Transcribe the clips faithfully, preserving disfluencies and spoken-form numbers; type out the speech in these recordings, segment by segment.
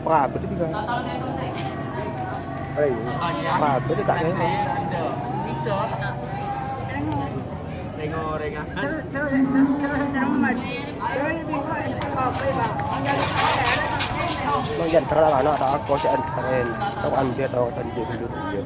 Prabot iki, Kang. Eh, prabot iki, Kang. Mangkèn terang anak tak aku sih anterin. Tau ambil tau tanjung dulu dia.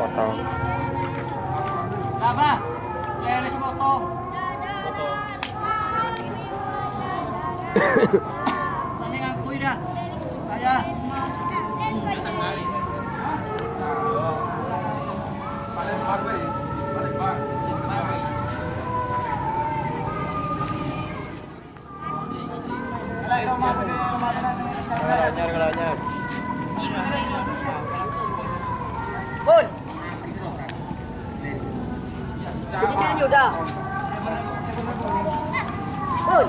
Potong. Apa? Leres potong. Tani ngakui dah. Saya. Pun. Jadi jangan udah. Pun.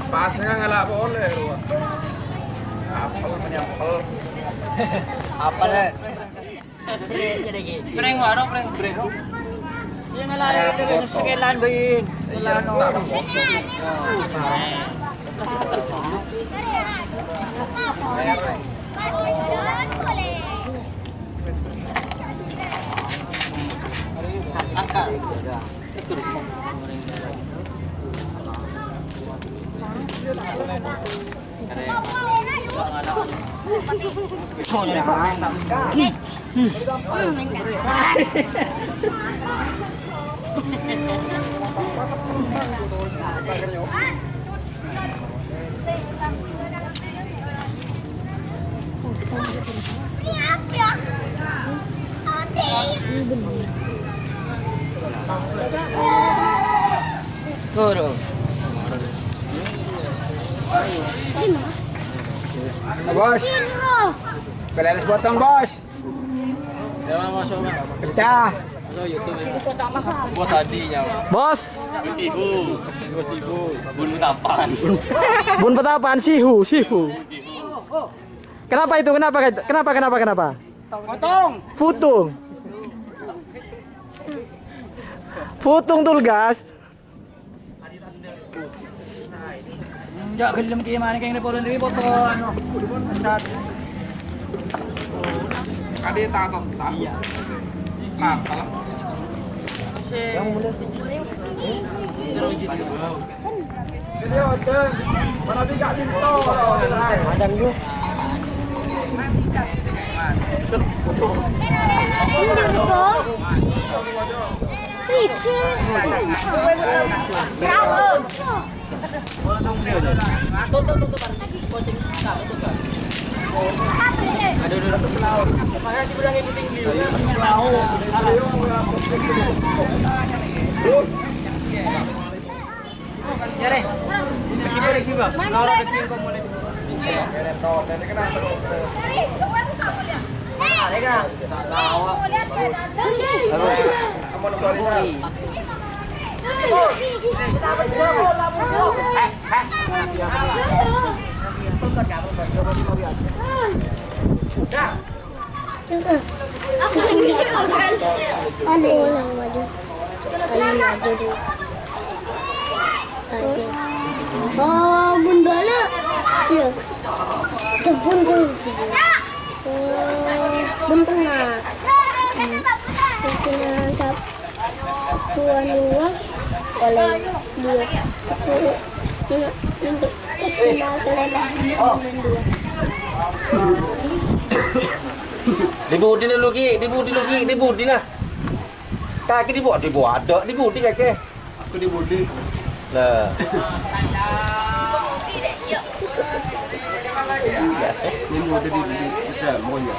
Pas nggak ngelak boleh. Apel menyapel. Apel. Prank waro, prank, prank. Yang lain itu sekelan, Bin. Sekelan. Angkat. Turun. Bos. Kalian potong, Bos. Ya, masuk, Mas. Pecah. Masuk YouTube, ya. Bos Adi, nyawa. Bos. Bos Ibu. Bos Ibu. Bun Petapan. Bun Petapan, Sihu, Sihu. Kenapa itu? Kenapa, kenapa, kenapa, kenapa? Potong. Putung. Putung, Tulgas. Enjâ' ghellem kèya manè kèng rè polè rè foto, anu. Ade ta' tonta. Iya. Rata. Madang, yuk. Ada yang maju. Ada yang maju dulu. Ada. Oh, bun bala. Iya. Kebun tuh. Oh, bun tengah. Hmm. Bun tengah, sap-, Tuan dua, kalau dua. Lima, lima, lima, lima, dua. Di budi lu, Ki, di budi lu, Ki, di budi lah. Kaki di bu-, di bu-, ada, di budi kaki. Aku di budi. Lah. Ini udah di, di, di, di, mau ya.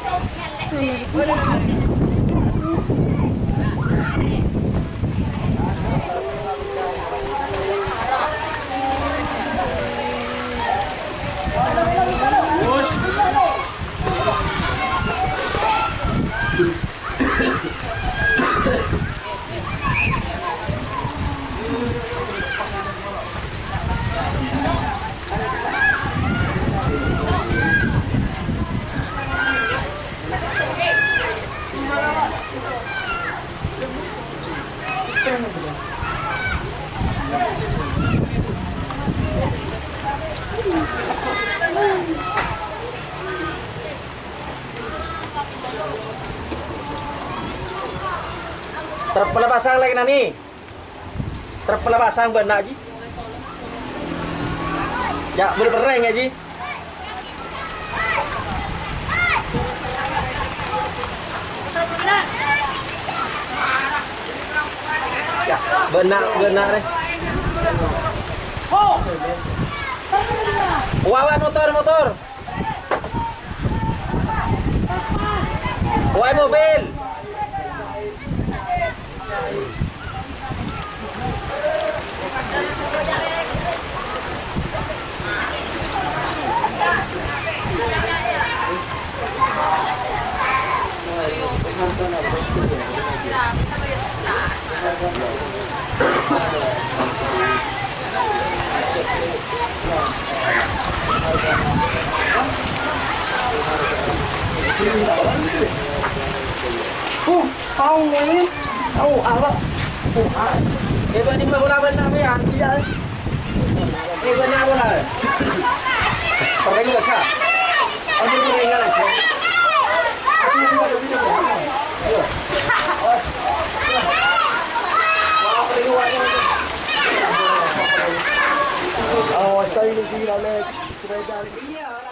Trep la pasang lagi nani. Trep la pasang bânna', Ji. Ya, bâl perrèng ya, Ji. Ya, bânna', bânna' rè. Wa, wa, motor, motor. Wa, mobil. Uh, tao ngono. Tao apa? Uh, ah. Eh, bâ'na bola bân sampèyan? Iyâ. Eh, bâ'na bola. Perrèng gak, Sa? Aduh, perrèng gak, Sa? Oh, saya ini gila, Lex. Sepeda.